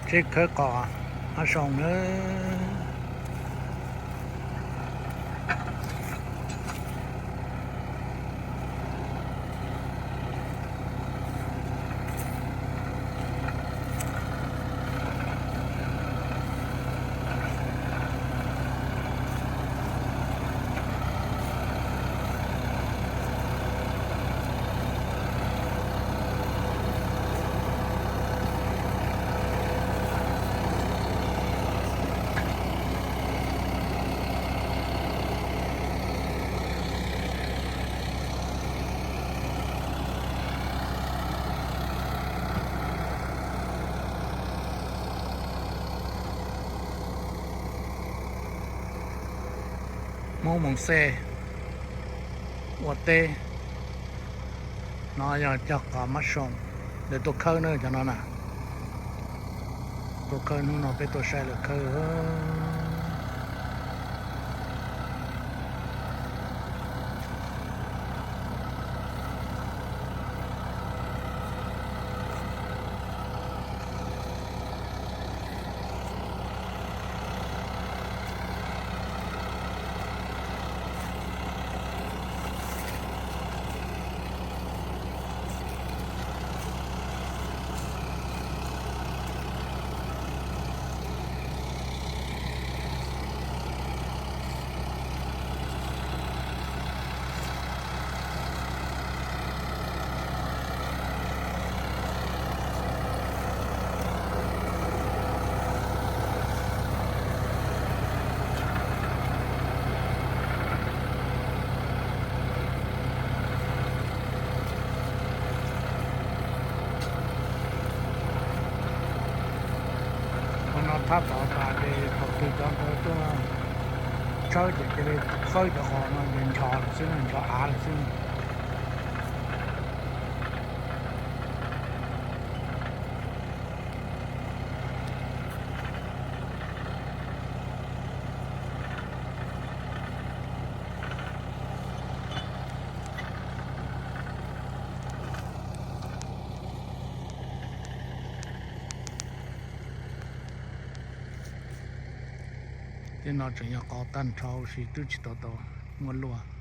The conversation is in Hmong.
Tsheb khawb qos Hab Soo na. Hmoob Moos Xej ua teb. No yog cog qos Mab Soo, lawv tuaj khawb na cov no na. Tuaj khawb, hnub no peb tuaj saib lawv khawb. Qhov no thab tod tas ces thaum twg cov ntawd tuaj tshawb ces cia li fawb cov qos no ces nchos lawm xwb, nchos av lawm xwb. Tej no tseem yog qos tag nrho, huv si twb tsis tau tau muab luaj.